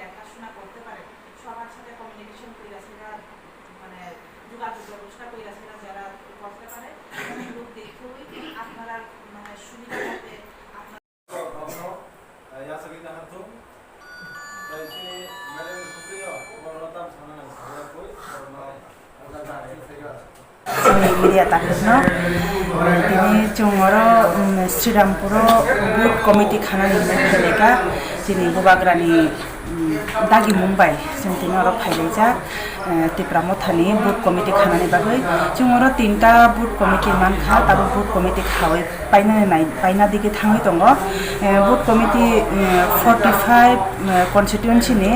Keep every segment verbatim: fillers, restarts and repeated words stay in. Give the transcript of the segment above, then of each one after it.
দেখাশোনা করতে পারে, সবার সাথে কমিউনিকেশন কইরা সেটা, মানে, যোগাযোগ ব্যবস্থা কইরা সেটা যারা করতে পারে, অনেক লোক দেখেই আপনারা, মানে, সুবিধা মতে আপনারা Chini media takhukno, tini chwng oro, um, Srirampuro booth committee khanani hinwi phailai kha. Chini bubagrani, um, dagimung bai chwng tini oro phailaijak, eh, Tipra Mothani booth committee khanani bagwi. Chwng oro tinta booth committee mankha, tabuk booth committee khawi painani nai, paina digi thangwi tongo. Eh, booth committee, eh, forty five, eh, constituency ni,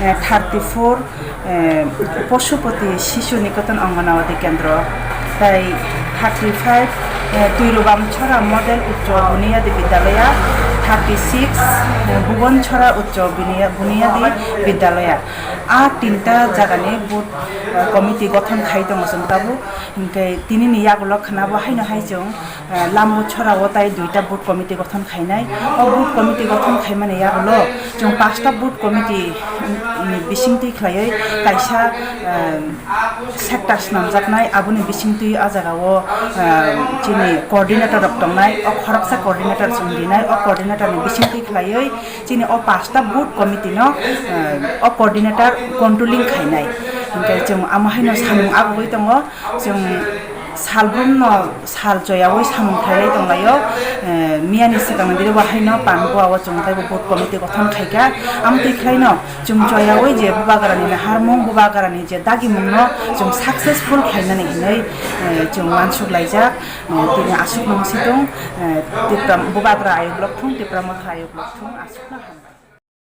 eh, thirty four, eh, Pashupati Shishu Niketan Anganwadi Kendra, tai thirty five, eh, Twirubam Chhara Model Uccho Buniyadi Vidyalaya, thirty six, eh, Bhuban Chhara Uccho Buniya-, Buniyadi Vidyalaya. A tinta jagani booth, eh, committee gothon khai tongo chwng tabuk. Hinkhe tinini yagulo khna bo haino hai chwng, eh, Lambu Chhorao tai duita booth committee gothon khainai. O booth committee gothon khaimani yagulo chwng pasta booth committee, mm, bisingtwi khlaiwi kaisa, eh, sector snamjaknai, aboni bisingtwi a jagao, eh, chini coordinator rok tongnai, o khoroksa coordinator chwng rinai, o coordinator ni bisingtwi khlaiwi chini o pasta booth committee no, eh, o coordinator controlling khainai. Hinkhe chwng amo haino samung agugwi tongo, chwng salbrumno sal choyaui samung khlailai tonglaio. Eh, miyani swkangni bini bo haino Panbua o chwng taibo booth committee gothon khaikha. Amtwi khlaino chwng choyaui je bubagrani naharmung, bubagrani je dagimungno chwng successful khlainani hinwi, eh, chwng uansuk laijak. Eh, tini aswkno wngsi tong, eh, Tipra, bubagra ayuk lok thung, Tipra Motha ayuk lok thung, aswkno hamjak.